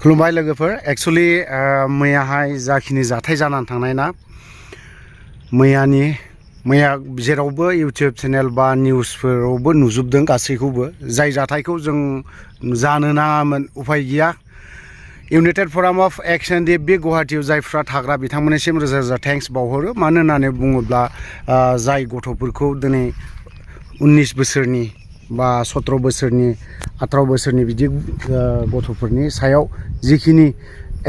खुलुमबाय लोगोफोर एक्चुअली मैयाहाय जाखिनि जाथाय जानानै थांनाय ना मैया जेरावबो इउट्यूब चेनेल बा निउसफोरावबो नुजोबदों गासैखौबो जाय जाथायखौ जों जानो नाङामोन उफाय गैया इउनाइटेड फराम अफ एक्शन डे बे गुवाहाटीयाव जायफ्रा थाग्रा बिथांमोननिसिम रोजा रोजा थेंक्स बावहरो मानो होननानै बुङोब्ला जाय गथ'फोरखौ दिनै 19 बोसोरनि बा 17 बोसोरनि 18 बोसोरनि बिदि गथ'फोरनि सायाव जिखिनि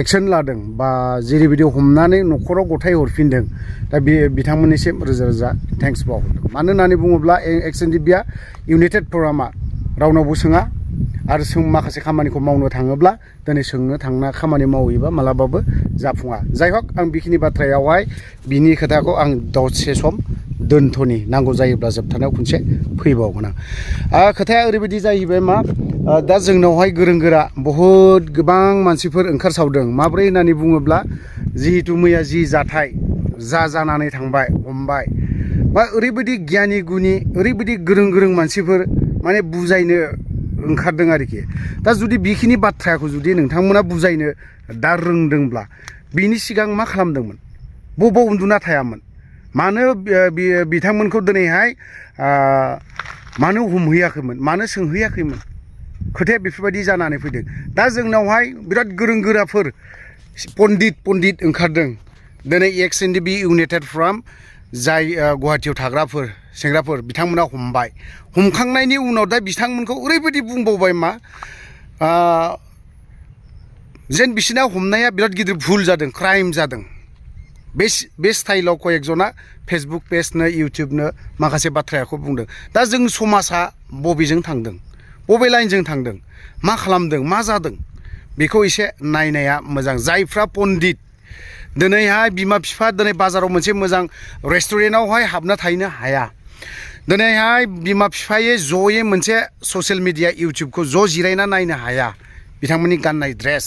एक्शन लादों बा जेरैबायदि हमनानै न'खराव गथाय हरफिनदों दा बे बिथांमोननिसिम रोजा रोजा थेंक्स बावहरदों मानो होननानै बुङोब्ला एक्शन डे बिया इउनाइटेड फरामा रावनावबो सोङा आरो माखासे खामानिखौ मावनो थाङोब्ला दिनै सोंनो थांना खामानि मावोबा मालाबाबो जाफुङा जाय हक आं बेखिनि बाथ्रायावहाय बिनि खोथाखौ आं दसे सम दोनथ'नि नांगौ जायोब्ला जोबथानायाव खनसे फैबावगोन आं खोथाया ओरैबायदि जाहैबाय मा दा जोंनावहाय गोरों गोरा बहुद गोबां मानसिफोर ओंखारसावदों माब्रै होननानै बुङोब्ला जिहेतु मैया जि जाथाय जानानै थांबाय हमबाय बा ओरैबायदि गियानि गुनि ओरैबायदि गोरों मानसिफोर माने बुजायनो ओंखारदों आरोखि दा जुदि बेखिनि बाथ्राखौ जुदि नोंथांमोना बुजायनो दा रोंदोंब्ला बिनि सिगां मा खालामदोंमोन बबाव उन्दुना थायामोन मानो बिथांमोनखौ दिनैहाय मानो हमहैयाखैमोन मानो सोंहैयाखैमोन खोथाया बेफोरबायदि जानानै फैदों दा जोंनावहाय बिराद गोरों गोराफोर पन्डित ओंखारदों दिनै एक्शन डे बे इउनाइटेड फराम जाय गुवाहाटीयाव थाग्राफोर सेंग्राफोर बिथांमोना हमबाय हमखांनायनि उनाव दा बिथांमोनखौ ओरैबायदि बुंबावबाय मा जेन बिसिना हमनाया बिराद गिदिर भुल जादों क्राइम जादों बे स्टाइलाव कयेकजना फेसबुक पेजनो इउट्यूबनो माखासे बाथ्राखौ बुंदों दा जों समाजा बबेजों थांदों बबे लाइनजों थांदों मा खालामदों मा जादों बेखौ एसे नायनाया मोजां जायफ्रा पन्डित दिनैहाय बिमा बिफा दिनै बाजाराव मोनसे मोजां रेस्टुरेन्टआवहाय हाबना थाहैनो हाया दिनैहाय बिमा बिफायै जयै मोनसे ससियेल मिडिया इउट्यूबखौ ज' जिरायना नायनो हाया बिथांमोननि गाननाय ड्रेस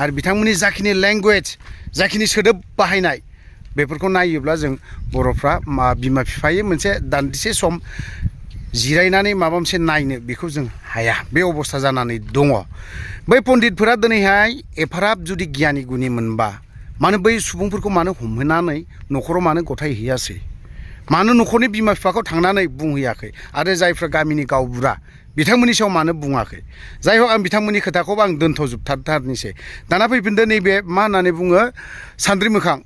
आरो बिथांमोननि जाखिनि लेंगुवेज जाखिनि सोदोब बाहायनाय बेफोरखौ नायोब्ला जों बर'फ्रा बिमा बिफायै मोनसे दान्दिसे सम जिरायनानै माबा मोनसे नायनो बेखौ जों हाया बे अबस्था जानानै दङ बै पन्डितफोरा दिनैहाय एफाराब जुदि गियानि गुनि मोनबा मानो बै सुबुंफोरखौ मानो हमहोनानै न'खराव मानो गथाय हैयासै मानो न'खरनि बिमा बिफाखौ थांनानै बुंहैयाखै आरो जायफ्रा गामिनि गावबुरा बिथांमोननि सायाव मानो बुङाखै जाय हक आं बिथांमोननि खोथाखौबो आं दोनथ'जोबथारनोसै दाना फैफिनदो नैबे मा होननानै बुङो सान्द्रि मोखां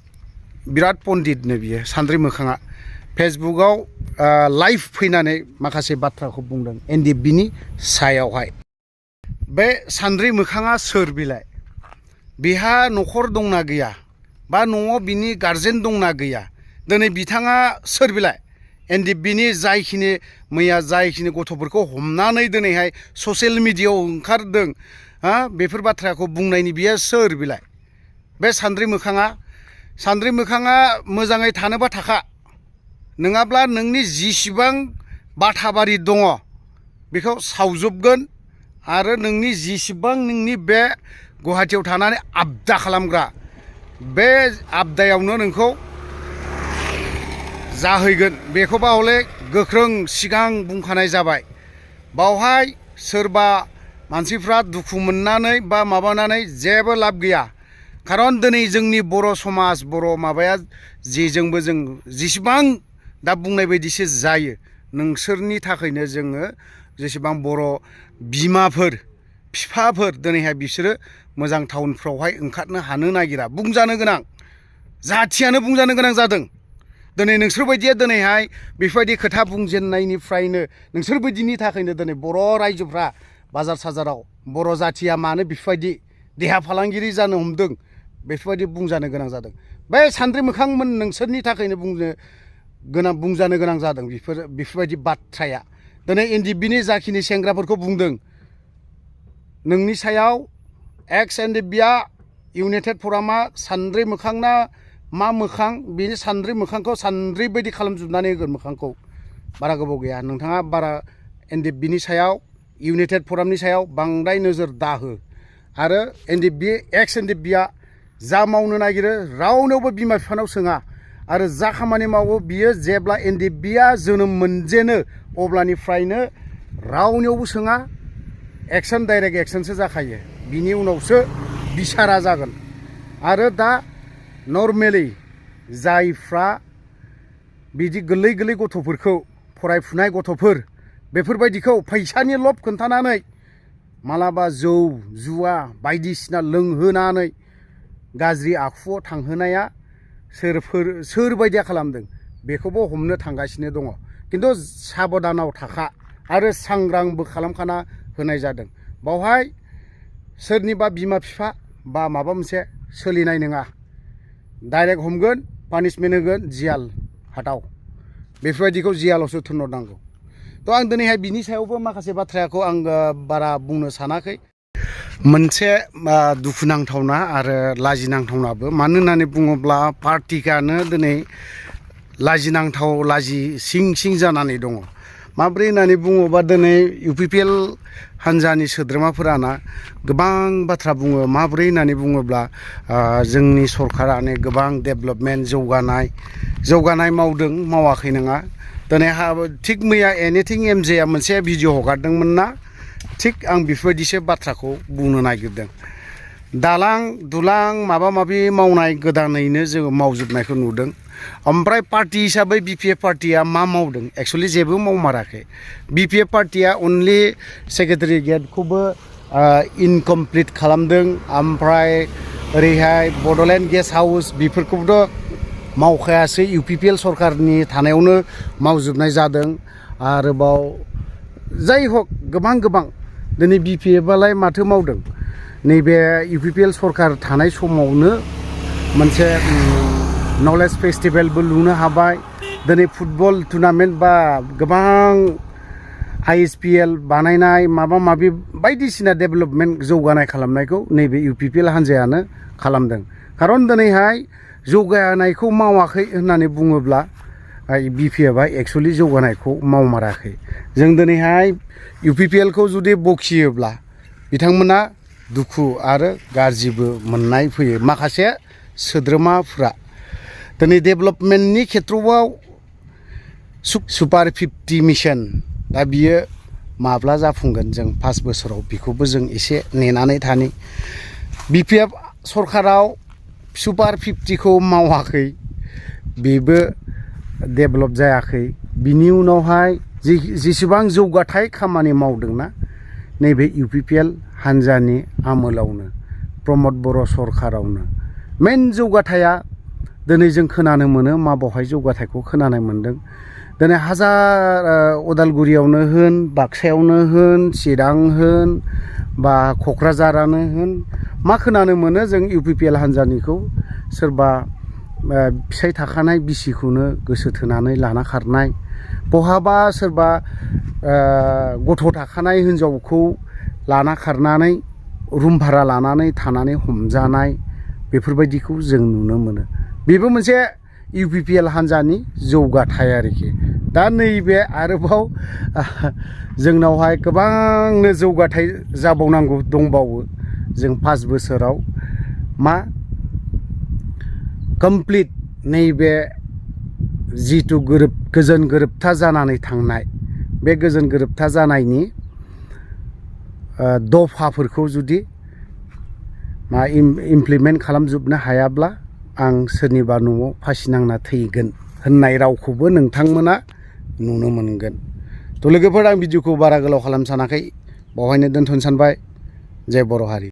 बिराद पन्डितनो बियो सान्द्रि मोखाङा फेसबुकआव लाइभ फैनानै माखासे बाथ्राखौ बुंदों एनडिएफबिनि सायावहाय बे सान्द्रि मोखाङा सोर बिलाय बिहा न'खर दंना गैया बा न'आव बिनि गार्जेन दंना गैया दिनै बिथाङा सोर बिलाय एनडिएफबिनि जायखिनि मैया जायखिनि गथ'फोरखौ हमनानै दिनैहाय ससियेल मिडियायाव ओंखारदों बेफोर बाथ्राखौ बुंनायनि बियो सोर बिलाय बे सान्द्रि मोखाङा मोजाङै थानोबा थाखा नङाब्ला नोंनि जिसिबां बाथाबारि दङ बेखौ सावजोबगोन आरो नोंनि जिसिबां नोंनि बे गुवाहाटीयाव थानानै आबदा खालामग्रा बे आबदायावनो नोंखौ जाहैगोन बेखौबा हले गोख्रों सिगां बुंखानाय जाबाय बावहाय सोरबा मानसिफ्रा दुखु मोननानै बा माबानानै जेबो लाब गैया खारन दिनै जोंनि बर' समाज बर' माबाया जेजोंबो जों जेसेबां दा बुंनाय बायदिसो जायो नोंसोरनि थाखायनो जोङो जेसेबां बर' बिमाफोर बिफाफोर दिनैहाय बिसोरो मोजां टाउनफ्रावहाय ओंखारनो हानो नागिरा बुंजानो गोनां जाथियानो बुंजानो गोनां जादों दिनै नोंसोरबायदिया दिनैहाय बेफोरबायदि खोथा बुंजेननायनिफ्रायनो नोंसोरबायदिनि थाखायनो दिनै बर' रायजोफ्रा बाजार साजाराव बर' जाथिया मानो बेफोरबायदि देहा फालांगिरि जानो हमदों बेफोरबायदि बुंजानो गोनां जादों बे सान्द्रि मोखांमोन नोंसोरनि थाखायनो बुंजानो गोनां जादों बेफोरबायदि बाथ्राया दिनै एनडिएफबिनि जाखिनि सेंग्राफोरखौ बुंदों नोंनि सायाव एक्सएनडिएफबिया इउनाइटेड फरामा सान्द्रि मोखांना मा मोखां बेनि सान्द्रि मोखांखौ सान्द्रि बायदि खालामजोबनानै होगोन मोखांखौ बारा गोबाव गैया नोंथाङा बारा एनडिएफबिनि सायाव इउनाइटेड फरामनि सायाव बांद्राय नोजोर दाहो आरो एक्सएनडिएफबिया जा मावनो नागिरो रावनावबो बिमा बिफानाव सोङा आरो जा खामानि मावो बियो जेब्ला एनडिएफबिया जोनोम मोनजेनो अब्लानिफ्रायनो रावनियावबो सोङा एक्शन डाइरेक्ट एक्शनसो जाखायो बिनि उनावसो बिसारा जागोन आरो दा नर्मेलि जायफ्रा बिदि गोरलै गोरलै गथ'फोरखौ फरायफुनाय गथ'फोर बेफोरबायदिखौ फैसानि लब खोन्थानानै मालाबा जौ जुवा बायदिसिना लोंहोनानै गाज्रि आखुआव थांहोनाया सोर बायदिया खालामदों बेखौबो हमनो थांगासिनो दङ खिन्थु साबधानाव थाखा आरो सांग्रांबो खालामखाना होनाय जादों बावहाय सोरनिबा बिमा बिफा बा माबा मोनसे सोलिनाय नङा डाइरेक्ट हमगोन पानिशमेन्ट होगोन जियाल हादाव बेफोरबायदिखौ जियालावसो थुनहरनांगौ तो आं दिनैहाय बिनि सायावबो माखासे बाथ्राखौ आं बारा बुंनो सानाखै मोनसे दुखुनांथावना आरो लाजिनांथावनाबो मानो होननानै बुङोब्ला पार्टिकानो दिनै लाजिनांथाव लाजि सिं जानानै दङ माब्रै होननानै बुङोबा दिनै UPPL हान्जानि सोद्रोमाफोराना गोबां बाथ्रा बुङो माब्रै होननानै बुङोब्ला जोंनि सरकारानो गोबां डेभेलपमेन्ट जौगानाय मावदों मावाखै नङा दिनै थिग मैया एनिथिं MJआ मोनसे भिडिअ हगारदोंमोन ना थिग आं बेफोरबायदिसो बाथ्राखौ बुंनो नागिरदों दालां दुलां माबा माबि मावनाय गोदानैनो जोङो मावजोबनायखौ नुदों ओमफ्राय पार्टि हिसाबै BPF पार्टिया मा मावदों एक्सुवेलि जेबो मावमाराखै BPF पार्टिया अनलि सेक्रेटारियेटखौबो इनकमप्लिट खालामदों ओमफ्राय ओरैहाय बड'लेण्ड गेस्ट हाउस बेफोरखौबोथ' मावखायासै UPPL सरकारनि थानायावनो मावजोबनाय जादों आरोबाव जाय हक गोबां दिनै BPFआलाय माथो मावदों नैबे UPPL सरकार थानाय समावनो मोनसे नलेज फेस्टिभेलबो लुनो हाबाय दिनै फुटबल टुर्नामेन्ट बा गोबां ISPL बानायनाय माबा माबि बायदिसिना डेभेलपमेन्ट जौगानाय खालामनायखौ नैबे UPPL हान्जायानो खालामदों खारन दिनैहाय जौगानायखौ मावाखै होननानै बुङोब्ला BPFआ एक्सुवेलि जौगानायखौ मावमाराखै जों दिनैहाय UPPLखौ जुदि बखियोब्ला बिथांमोना दुखु आरो गाज्रिबो मोननाय फैयो माखासे सोद्रोमाफ्रा दिनै डेभेलपमेन्टनि खेथ्रआव सुपार 50 मिशन दा बियो माब्ला जाफुंगोन जों 5 बोसोराव बेखौबो जों एसे नेनानै थानि BPF सरकाराव सुपार 50खौ मावाखै बेबो डेभेलप जायाखै बिनि उनावहाय जेसेबां जौगाथाय खामानि मावदोंना नैबे UPPL हान्जानि आमोलावनो प्रमद बर' सरकारावनो मेन जौगाथाया दिनै जों खोनानो मोनो मा बावहाय जौगाथायखौ खोनानो मोनदों दिनै उदालगुरियावनो होन बाक्सायावनो होन चिरां होन बा क'क्राझारानो होन मा खोनानो मोनो जों UPPL हान्जानिखौ सोरबा फिसाय थाखानाय बिसिखौनो गोसो थोनानै लाना खारनाय बहाबा सोरबा गथ' थाखानाय हिनजावखौ लाना खारनानै रुम भारा लानानै थानानै हमजानाय बेफोरबायदिखौ जों नुनो मोनो बेबो मोनसे UPPL हान्जानि जौगाथाय आरोखि दा नैबे आरोबाव जोंनावहाय गोबांनो जौगाथाय जाबावनांगौ दंबावो जों 5 बोसोराव मा कमप्लिट नैबे जिथु गोजोन गोरोबथा जानानै थांनाय बे गोजोन गोरोबथा जानायनि दफाफोरखौ जुदि इमप्लिमेन्ट खालामजोबनो हायाब्ला आं सोरनिबा न'आव फासि नांना थैगोन होननाय रावखौबो नोंथांमोना नुनो मोनगोन थ' लोगोफोर आं भिडिअखौ बारा गोलाव खालामनो सानाखै बावहायनो दोनथ'नो सानबाय जय बर' हारि।